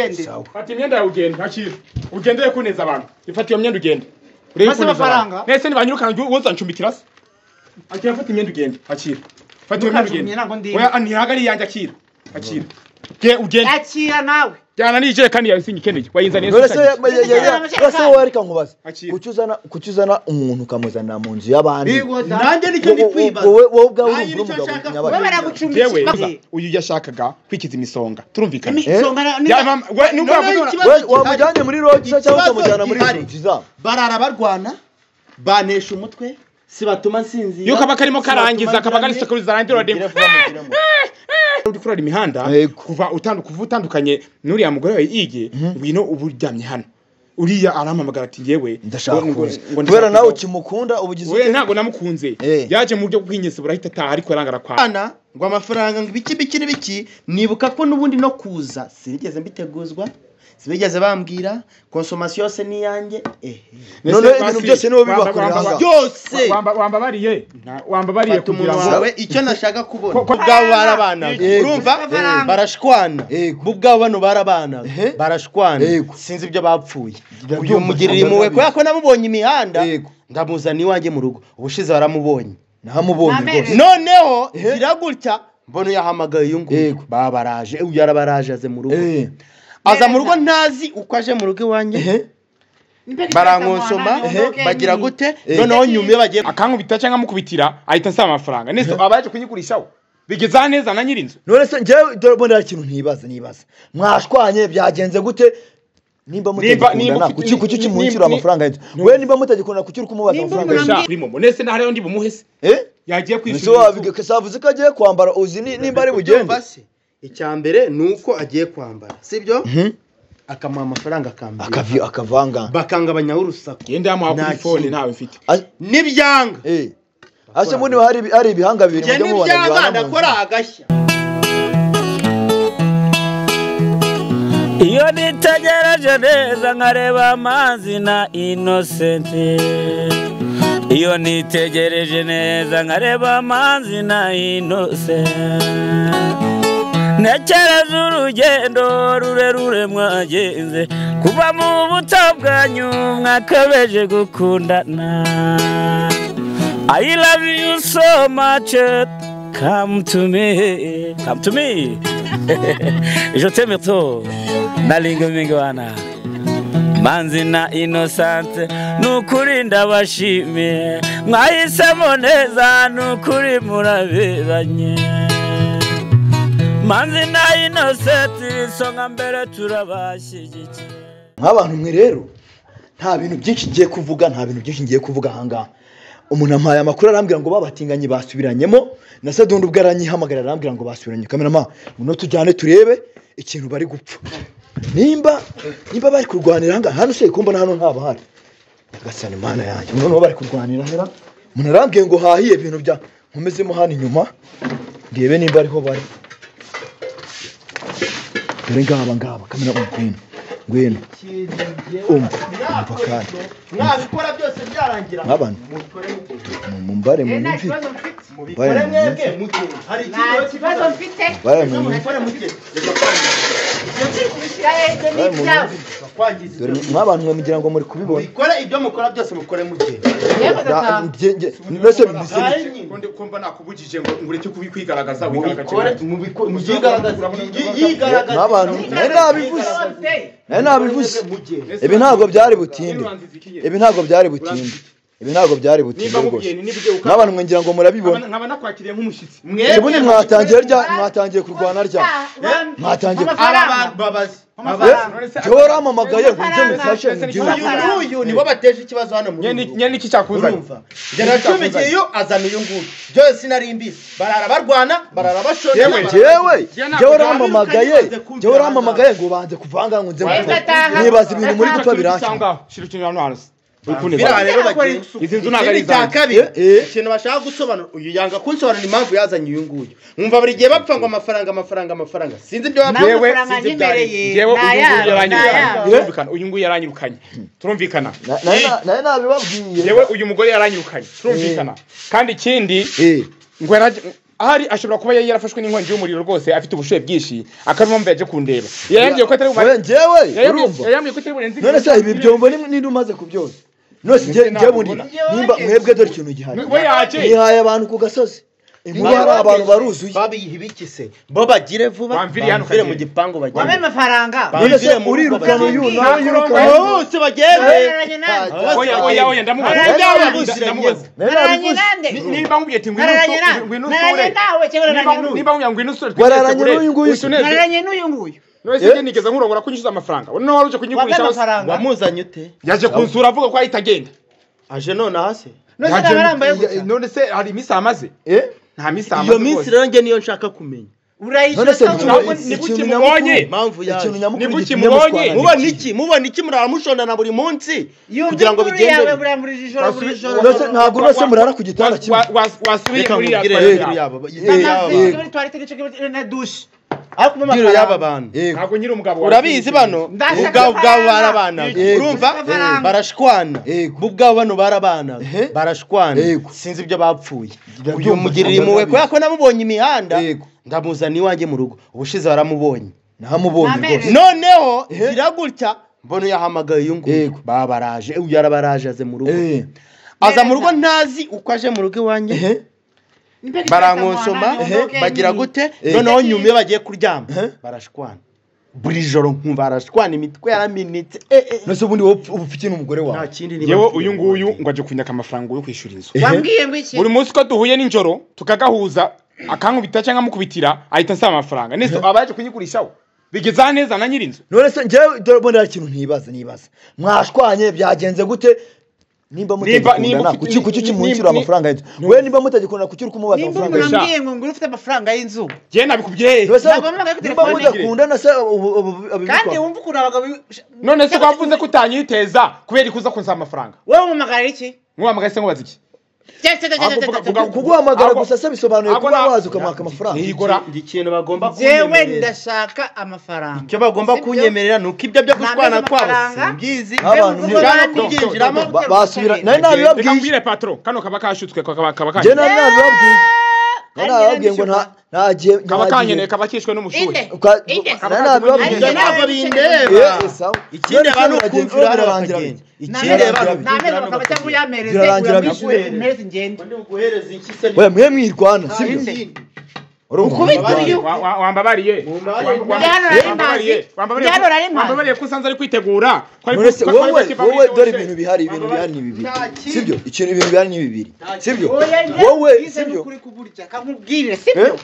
Ugende. Fata imyenda yawe ugende, akira. Ugendeye kuneza abantu. Ifata iyo myenda ugende. Urebe Maze amafaranga? Nese nibanyirukana woza ncumbikira se. Akira, fata imyenda ugende, akira. Fata iyo myenda ugende. Ntukajugunye, ntabwo ndi. Oya, ntihaga ari iyanjye, akira. Akira. Ge ugende. Akira nawe. Jyana n'ijerekani yawe sinyikeneye. Wayinzaniye None se se. se wowe reka nkubaze. Akira. Kuki uzana umuntu ukamuzana mu nzu y'abandi? Nanjye nicyo ndi kwibaza. Wowe ubwawe Nanjye urumva nicyo umugabo nshaka nyabagendwa. Wowe baragucumbikiye. Yewe, uyu yashakaga kwikiza imisonga. Turumvikana. Imisonga Ya mama, we nubwo Noneho yavuze ikibazo We gihari. wamujyanye muri lodge cyangwa Ikibazo ukamujyana muri gihari. lodge za? Barara barwana, banesha umutwe, sibatuma nsinzira. Yuko kaba karimo karangiza, sibatuma kaba ndyamye. kari zarangira. Mugire vuba, mugire vuba. Uri kurara imihanda Yego. kuva utandukanye n'uriya mugore wawe yige, ngwino ubu uryamye hano, uriya arampamagara ati yewe Ndashaka kuza. ngo Kubera nawe ukimukunda ubugize we ute? ntabwo namukunze. Yaje mu buryo bw'inyesi burahita ataha, ariko yarangara kwa Bana, ngo amafaranga, ngo ibiki biki n'ibiki. Nibuka ko n'ubundi no kuza sinigeze mbiteguzwa, sinigeze bambwira. Consommation yose ni iyanjye, ehe. None ibintu byose niwe bibakorera aha ngaha. Byose. Wambabariye, wambabariye Fata kugira umunwa ngo wawe. Icyo nashaka kubona, Ko ubwabo barabanaga. Yego. Urumva? Amafaranga. Barashwana. Yego. Bo ubwabo bano barabanaga, barashwana. Sinzi ibyo bapfuye. Ndabyumva, Uyu mugirira impuhwe ndabizi. kubera ko namubonye imihanda, ndamuzana iwanjye mu rugo. Ubushize waramubonye. Namubonye Namere. rwose. Noneho gira gutya mbona yahamagaye uyu nguyu. Baba baraje, uyu yarabaraje, aze mu rugo. Aza mu rugo, ntazi uko aje mu rugo iwanjye. Barankonsoma, bagira gute. Noneho nyuma iyo bagiye akankubita cyangwa amukubitira, ahita asaba amafaranga. Nese aba yaje kunyigurishaho bigeza neza na nyir'inzu. None se njyewe dore mbona hari ikintu ntibaza. Mwashwanye byagenze gute? Nimba Nimba mutagikundana, kuki ukimuhishyura amafaranga y'inzu? We nimba mutagikundana, kuki uri kumubaza Nimba amafaranga y'inzu? umuntu Sha, kuri momo nese ntahariyo ndi bumuhe se? Yagiye Ese kwishyura inzu. wabiga savuze ko agiye kwambara, uzi nimba ari bugende? Urumva se? Icya mbere ni uko agiye kwambara, sibyo? Akamuha amafaranga akambira, Akavanga. bakangabanyaho urusaku. Genda yamuha kuri Nta phone. kintu. Ntawe mfite. Nibyanga, Ase mbona hari ibihanga bibiri njye mujya mubona nibyanga bibana mu nzu. ndakora agashya. Iyo nitegereje neza nkareba amazi na Innocent, iyo nitegereje neza nkareba amazi na Innocent, ntekereza urugendo rurerure mwagenze kuva mu buto bwanyu mwakabeje gukundana. I love you so much. Come to me, come to me. Je t'aime trop. Nalinga mingi wana. Manzi na Innocent, nukuri ndabashimiye, mwahisemo neza, nukuri muraberanye. Manzi na Innocent, isonga mbere, turabashyigikiye. Nk'abantu mwe rero, nta bintu byinshi ngiye kuvuga, nta bintu byinshi ngiye kuvuga ahangaha. Umuntu ampaye amakuru, arambwira ngo babatinganye basubiranyemo, na Sadundi ubwo aranyihamagara arambwira ngo basubiranye. Kamerama, ngo tujyane turebe ikintu bari gupfa, nimba bari kurwanira ahangaha. Hano se kumbona hano ntabahari? Nyagasani Mana yanjye, noneho bari kurwanira hera. Umuntu arambwiye ngo hahiye ibintu bya nkomezemo hano inyuma ndebe nimba ariho bari. Dore ngaba ngaba. Kamera, ngwino, ngwino. Umva, umva kandi. Mwabikora byose byarangira. Nk'abantu mumbare Nta munyumvire. kibazo mfite. Mubikore mwebwe mugende, hari Nta ikindi kibazo mfite. Mbare munyumvire. Mubikore mugende, reka kwangiza. Ibyo turi kubishyira hehe? Ni ibyawe. Reka kwangiza. Dore mw'abantu mwe mugira ngo muri kubibona. Mubikore, ibyo mukora byose mukore mugende. Yego, tata. Mbese bimeze bite? Ko mba nakubujije ngo ureke kwigaragaza, Mubikore, wigaragaje. mubikore, muyigaragaze, yigaragaze. Nk'abantu nari nabivuze, nari nabivuze. Ibi ntabwo byari butinde, ibi ntabwo byari butinde, ibi ntabwo byari butinde Nimba rwose. mubwiye niba ugiye N'abantu mwe ngira ngo murabibona. Nkaba nakwakiriye nk'umushyitsi. Ubundi mwatangiye rya, mwatangiye kurwana rya, mwatangiye? Aba bantu babazi. Jyewe warampamagaye ngo nze ngufashe Uyu ngire. n'uyu nibo bateje ikibazo hano muri uru rugo. Nyene iki cyakuzanye? Urumva, njye nacumbikiye iyo, azana uyu nguyu, byose sinari mbizi. Barara barwana, barara bashona. Yewe. Jyewe warampamagaye, jyewe warampamagaye ngo banze kuvanga ngo nze ngufashe. Nibaza ibintu muri gupfa biranshya. Ngaho shira ikintu hano hasi, uri kuneza. Biriya rero bagiye. Izi nzu ntabwo ari Ikindi cya izanjye. kabiri, ikintu bashaka gusobanura, uyu yanga kunsobanurira impamvu yazanye uyu nguyu. Nkumva buri gihe bapfa ngo amafaranga, amafaranga, amafaranga. Sinzi ibyo bapfa. Nawe Yewe, amafaranga sinzi ibyo ari byo. nyemereye. Jewe Ni uyu nguyu ayabo, ni yaranyirukanye. ayabo. Turumvikana, uyu nguyu yaranyirukanye, turumvikana. Nawe nabibabwiye. Jewe uyu mugore yaranyirukanye, turumvikana. Kandi ikindi, ngo Ahari ashobora kuba yari yarafashwe n'inkongi y'umuriro rwose, afite ubushuhe bwinshi, akaba impamvu yaje kundeba. Yayambwiye ko atari Oya, njyewe urumva yayambwiye ko atari burenze. None se ibi byombo ni umaze kubyoza? None se njye bundi nimba mwebwe, dore ikintu gihari. We yaje. Nihaye abantu ku gasozi, inkuba hari abantu baruzuye. Babiha ibiki se bo? Bagire vuba. Bamviriye hano Bamvire mu kagenda. gipangu Wabaye bagende. amafaranga. None se Bamvire mu rugo urirukana bagende. uyu nawe yirukana Oya, uyu? Bose bagende. Nararanye nande? Oya, oya, oya, ndamubaza. Nararanye Ndamubaza, ndamubaza. Nari Nararanye nabivuze. nande? Nimba nkubwiye ati ngwino Nararanye nande? ngwino Nararanye usure. nawe cyangwa nararanye n'uyu? Nimba nkubwiye ngwino usure. Wararanye n'uyu nguyu se? Nararanye n'uyu nguyu. None se njye nigeze nkurongora kunyishyuza amafaranga? None wari uje Wabaye kunyigurisha? amafaranga. Wamuzanye ute? Yaje kunsura avuga ko ahita agenda. Aje nonaha se? None se naba arambaye gutya? None se hari iminsi amaze? Eh? Nta minsi amaze Iyo minsi rwose. rero njye niyo nshaka kumenya. Urayishyura None se cyangwa Ntabwo uraguze? ni kuki ikintu mubonye? nyamukuru, Impamvu yaje. ikintu nyamukuru Ni kuki gitumye mubonye? mushwana ni Mubona iki? iki? Mubona iki? Murara mushondana buri munsi Yumva kugira ngo inkuru bigende yawe bite? buriya buri joro buri joro. None se ntabwo none murara ku gitanda kimwe? Wasubiye Reka muri nkubwire ya rero toilette yaba Amazi, Yego. muri toilette n'ico kimwe na douche. Ariko mu yaba mafaranga. bantu. Yego. Ntabwo nyiri umugabo wawe. Urabizi bano Ndashaka ubwabo ubwabo amafaranga. barabana. Yego. Urumva? Amafaranga. Barashwana. Yego. Bo ubwabo bano barabana. Ehe. Barashwana. Yego. Sinzi ibyo bapfuye. Ndabyumva, Uyu mugirira impuhwe ndabizi. kubera ko namubonye imihanda. Yego. Ndamuzana iwanjye mu rugo. Ubushize baramubonye. Namubonye Amere. rwose. Noneho Ehe. gira gutya mbona yahamagaye uyu nguyu. Yego. Baba baraje, uyu yarabaraje aze mu rugo. Eh. Aza mu rugo ntazi uko aje mu rugo iwanjye. Ehe. Barankonsoma bagira gute, noneho nyuma iyo bagiye kuryama Ehe. barashwana buri joro, nkumva barashwana, imitwe yaraminitse. None se ubundi wowe uba ufite n'umugore Nta wawe? kindi. Yewe, uyu nguyu ngo aje kunyaka amafaranga yo kwishyura inzu. Wambwiye ngo iki? Buri munsi ko duhuye nijoro tukagahuza, akankubita cyangwa amukubitira, ahita ansaba amafaranga. Nese aba yaje kunyigurishaho bigeze aha neza na nyir'inzu? None se njyewe dore ubundi hari ikintu ntibaza, mwashwanye byagenze gute? Nimba Nimba- nimba mutagikundana, ufite- kuki ukimunshyura amafaranga y'inzu? We nimba mutagikundana, kuki uri kumubaza Nimba amafaranga umuntu y'inzu? ambwiye ngo ngura ufite amafaranga y'inzu. Njyewe nabikubwiye hehe? None se Ntabwo mpamagaye kuri nimba telefone. mudakundana se ubu Kandi abibikwa? wumva ukuntu abagabo. None se ko wavuze ko utanyiteza kubera ikuza kunsaba amafaranga? Wowe umuhamagara iki? Nkuhamagaye se nkubaza iki? Ahubwo Kuguhamagara ahubwo- gusa se bisobanuye ahubwo kuba waza ukamwaka amafaranga? Ntigora. Ikintu bagomba Jewe kunyemerera, ndashaka amafaranga. icyo bagomba Sibyo? kunyemerera ni uko ibyo byo gushwana Ntameze kwabo amafaranga. simbizi. Abantu Mbe Nshaka abandi. kubyinjiramo. Basubira nari Reka nabibabwiye. mbwire patro, kano kaba kashutswe, kaba Njye kanyeneye. nari nabibabwiye, nari nabibabwiye ngo nta gihe Kaba nta gihe kanyeneye, kaba kishwe n'umushuhe. Inde. Inde. Nari nabibabwiye. Ibyo ntabwo bindeba. Eh, sawa. Ikindi None se abantu biragenda- kumvira hano birarangira bakagenda. bite? Ikindi Birarangira abantu bite? Nameze amafaranga cyangwa uyamereze. Birarangira Uyamwishyure bite? umpereze ngende. Guhereza iki se? Oya, mwe mwirwana sibyo? Urumva? Ukubita uyu. Wambabariye. Njye hano nari mpazi. Njye hano nari mpazi. Wambabariye ko usanze ari kwitegura ko ari None se ko ari wowe kuva muri wowe dore dushe. ibintu bihari, ibintu bihari ni bibiri sibyo? Ikintu ibintu bihari ni bibiri sibyo? Oya, njye Wowe bize sibyo? n'ukuri kuburya kankubwirire sibyo?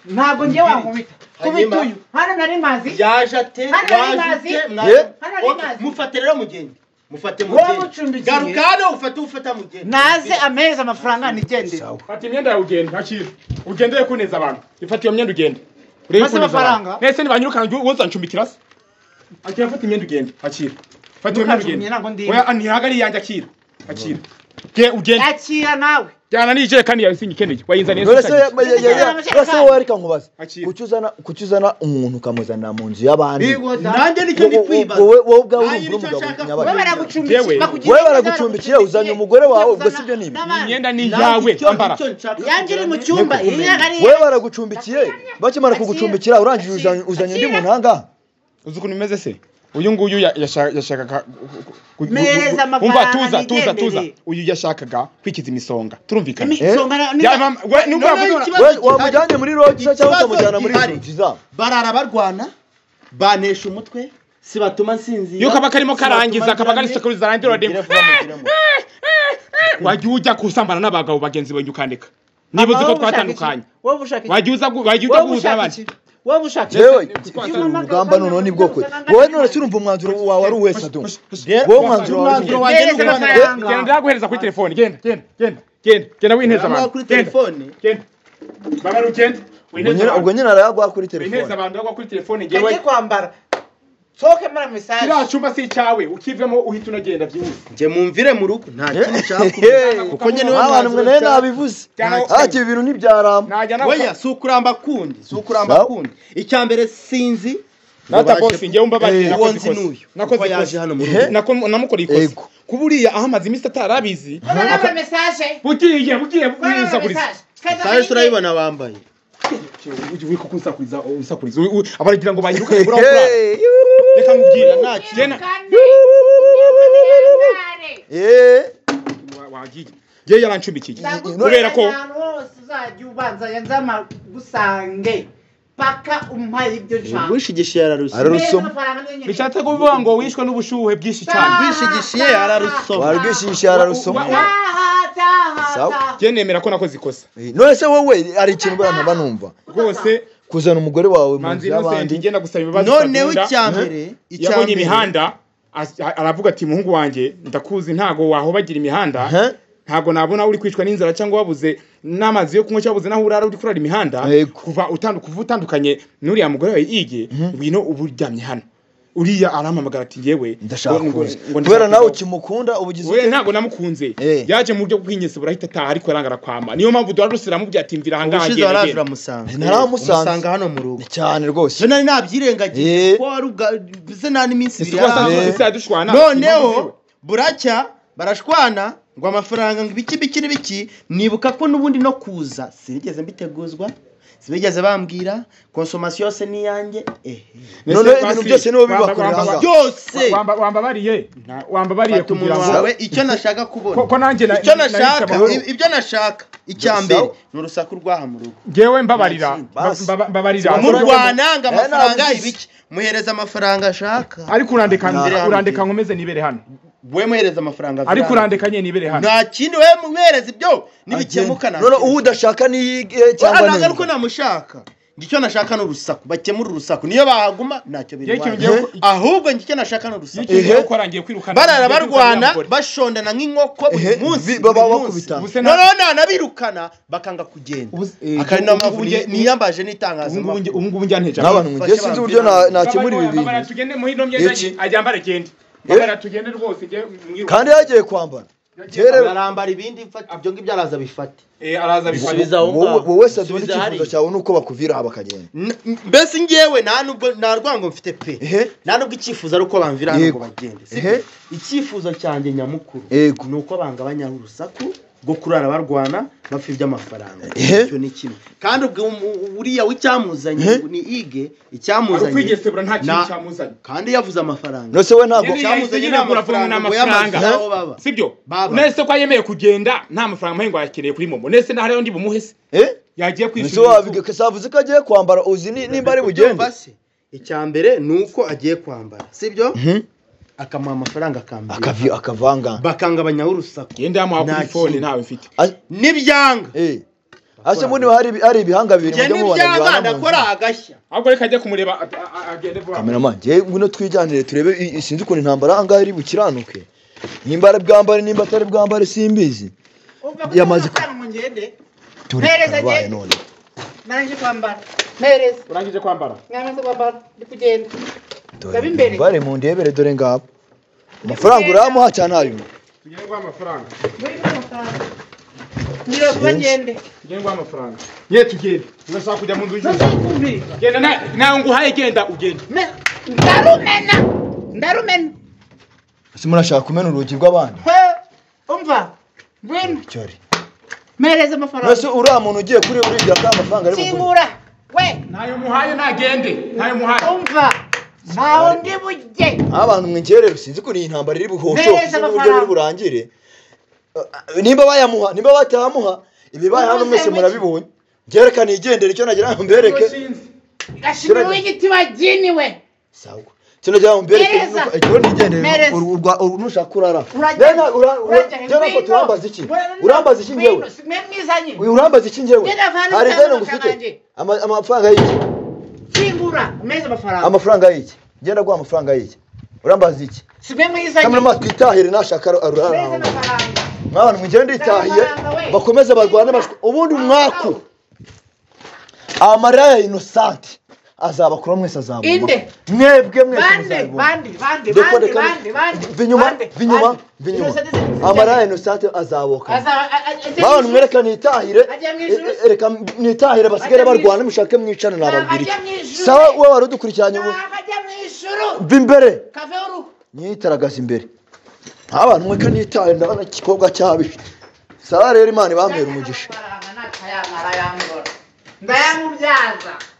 Ntabwo njye wankubita. Kubita uyu. Hano nari mpazi. Yaje ate? Hano nari Waje mpazi. ute? Ye? Hano nari mpazi. Mufate rero mugende, mufate Wowe mugende. mucumbikiye. Garuka hano ufate, ufata mugende. Naze amezi amafaranga nigendere. Fata imyenda yawe ugende, akira. Ugendere kuneza abantu. Ifata iyo myenda ugende. Urebe Maze kuneza abantu. amafaranga? Nese nibanyirukana wowe uzancumbikira se? Akira, fata imyenda ugende. Akira. Fata iyo myenda Ntukajugunye, ugende. ntabwo ndi. Oya, ntihaga ari iyanjye, akira. Akira. Ge ugende. Akira nawe. Jyana n'ijerekani yawe sinyikeneye. Wayinzaniye None se se. none se wowe reka nkubaze, Akira. kuki uzana umuntu ukamuzana mu nzu y'abandi? Nanjye nicyo ndi kwibaza. Wowe ubwawe Nanjye urumva nicyo uri nshaka umugabo Wowe nyabagendwa. baragucumbikiye. Yewe. Bakugira Wowe neza, baragucumbikiye uzanye umugore wawe, ubwo sibyo ni ibi? N'abandi. Imyenda ni Nanjye iyawe, icyo- ambara. icyo nshaka Yanjye iri mu kugira cyumba. Iyi ntabwo ari Wowe baragucumbikiye, bakimara kugucumbikira urangije uzanye undi muntu ahangaha? Uzi ukuntu bimeze se? Uyu nguyu yashakaga Mpereza umva, amafaranga tuza, tuza, tuza. nigendere. Uyu yashakaga kwikiza imisonga, turumvikana. Imisonga Ya, mama, we nubwo Noneho yavuze ikibazo We gihari. wamujyanye muri rogi cyangwa Ikibazo ukamujyana muri gihari. rogi zabo? Barara barwana, banesha umutwe, sibatuma nsinzira. Iyo kaba karimo karangiza, sibatuma kaba ngira gari kuri za radiyo. Mugire vuba, mugire vuba. Wajya ujya kusambana n'abagabo bagenzi bawe ukandika niba uzi ko twatandukanye. Wowe ushaka iki? Wajya uza wajya ujya Wowe guhuza ushaka n'abandi. iki? Wowe ushaka iki? Yewe, Iyo urugamba noneho ni bwoko. Wowe none se urumva umwanzuro wawe ari uwese adu? Wowe umwanzuro wawe Umwanzuro ni wanjye ni Mpereza uguhana. amafaranga. Genda, ndaguhereza kuri telefone. Genda, genda, genda, genda, genda wineza Ndamuha abantu. kuri Genda, telefone. genda, babara ugende. Ubwo Wineza nyine- abantu. ubwo nyine arayaguha kuri Wineza telefone. abantu, ndagwa kuri telefone. Njye Ngewe kwambara. Sohoke muri message. kiriya cyumba si icyawe, ukivemo uhita unagenda byihuse. Njye mumvire mu rugo, nta kintu nshaka kumenya. Kuko njye niwe Abantu mwe mwanzuro nawe nshaka. nabivuze. Cyangwa- Ati ibi bintu ntibyaramba. Najya nawe. Oya, si ukuramba kundi, si ukuramba Sawa. kundi. Icya mbere sinzi Nata boss ngewe mbabarira nakoze ikosa. Nakoze yaje hano mu rugo. Nako namukoreye ikosa. Kuburiya aho amaze iminsi atarabizi. Aka message. Bugiye usakuriza. Message turayibona bambaye. Uri kukusakuriza usakuriza. Abaragira ngo banyiruka bura. Reka nkubwire nta. Wagiye. Ngewe yarancumbikiye. Kubera ko uzajya ubanza yanzama gusange. Paka umpaye ibyo nshaka. Rwishigishiye ararusoma. Bishatse kuvuga ngo wishwe n'ubushuhe bwinshi cyane. Rwishigishiye ararusoma. Warwishigishiye ararusoma. Ngewe nemera ko nakoze ikosa. None se wowe ari ikintu bwana ntaba numva. Rwose kuzana umugore wawe mu nzu y'abandi. Ngenda gusaba imbabazi. Noneho icyambere yabonye imihanda aravuga ati muhungu wanjye ndakuzi ntago wahobagira imihanda. Ntago nabona uri kwicwa n'inzara cyangwa wabuze n'amazi yo kunywa cyangwa wabuze naho urara uri kurara imihanda kuva utandukanye n'uriya mugore wawe yige ngwino ubu uryamye hano uriya arampamagara ati ngewe ndashaka kubera nawe ukimukunda ubugize we ntago namukunze yaje mu buryo bw'inyese burahita ataha ariko yarangara kwama niyo mpamvu duhora dusiramubwira ati mvira ahangaha ubushize waraje uramusanga naramusanze hano mu rugo cyane rwose nari nabyirengagiye ko wari ubwa se nta n'iminsi ibiri noneho buracya barashwana ngo amafaranga ngo ibiki biki n'ibiki nibuka ko n'ubundi no kuza sinigeze mbiteguzwa sibigeze bambwira consommation yose ni yanjye none ibintu byose nibo bibakorera byose wambabariye kugira ngo icyo nashaka kubona ko nanjye icyo nashaka ibyo nashaka icya mbere ni urusaku rwaha mu rugo ngewe mbabarira mbabarira murwana ngo amafaranga ibiki muhereza amafaranga ashaka ariko urandeka nkomeze nibere hano we muhereza amafaranga ariko urandeka nyine nibere hano nta kindi we muhereza ibyo nibikemuka none uwo udashaka ni cyangwa ntabwo ariko namushaka icyo nashaka ni urusaku bakemura urusaku niyo bahaguma ntacyo birwaye ahubwo icyo nashaka ni urusaku barara barwana bashondana nk'inkoko buri munsi noneho nanabirukana bakanga kugenda akari niyo mpamvu niyambaje n'itangazamakuru ubu ngubu njyanteje n'abantu ngiye sinzi uburyo nakemura ibi bintu tugende muri ino myenda ajyambare agende mbabara tugende rwose nge kandi yagiye kwambara arambara ibindi ibyo ngibyo araza bifate araza bifate wowe Saduni icyifuzo cyawe nuko bakuvira aha bakagenda mbese ngewe nta nubwo nta rwango mfite pe nta nubwo icyifuzo ari uko bamvira hano ngo bagende icyifuzo cyanjye nyamukuru ni uko bangabanyaho urusaku rwo kurara barwana bapfa iby'amafaranga icyo ni kimwe kandi ubwo uriya w'icyamuzanye ni ige icyamuzanye kwigesebura nta kintu cyamuzanye kandi yavuze amafaranga nose we ntabwo icyamuzanye ni amafaranga sibyo nese ko yemeye kugenda nta mafaranga mahengo yakeneye kuri momo nese nta hariyo ndi bumuhe se yagiye kwishyura savuze ko agiye kwambara uzi nimba ari bugende icya mbere ni uko agiye kwambara sibyo akamuha amafaranga akambira akavanga bakangabanyaho urusaku genda yamuha kuri phone ntawe mfite nibyanga ase muri hari ibihanga bibiri mujye mubona nibyanga ndakora agashya ahubwo reka ajye kumureba agende vuba cameraman ngiye ngwino twijyanire turebe sinzi ukuntu intambara ahangaha iri bukiranuke nimba ari bwambare nimba atari bwambare simbizi yamaze turi none narangije kwambara mpereza urangije kwambara namaze kwambara ndi kugenda imbere bare mu ndebere dore ngabo amafaranga uramuha cyane ayo tugende guha amafaranga ngende tugende guha amafaranga ye tugende urashaka kujya mu nzu y'undi genda nawe nguhaye genda ugende ndarumena ndarumena ese murashaka kumena urugi rw'abandi umva ngwino mpereza amafaranga ese uriya muntu ugiye kuri uriya ko amafaranga ari bugure kingura we ntayo muhaye ntagende ntayo muhaye umva ntaho ndi bujye abantu mwingerere sinzi ko iyi ntambara iri buhosho sinzi uburyo biri burangire nimba bayamuha nimba batamuha ibibaye hano mwese murabibonye byerekana igendere icyo nagira ngo mbereke gashimira w'igiti waginiwe sawa icyo nagira ngo mbereke icyo nigendere nushaka urara urambaza iki urambaza iki ngewe urambaza iki ngewe hari ideni ngufite amafaranga y'iki kingura umeze amafaranga amafaranga y'iki ngenda guha amafaranga y'iki urambaza iki simwe mwizanye kamera twitahire nashaka arara mwana mugende itahiye bakomeze barwane ubundi umwaku amarira ya Innocent azabakura mwese azabona inde mwebwe mwese muzabibona bande bande bande bande bande vinyuma vinyuma vinyuma amarira ya Innocent azaboka bana mwereka nitahire reka nitahire basigare barwana mushake mwicane nababwira iki sawa wowe wari udukurikiranye ubu Va imbere. Nyitaragaza imbere. Abantu mwe kanitaye ndabona ikikobwa cyabishe. Sawa rero Imana ibambere umugisha. Ndayamubyaza.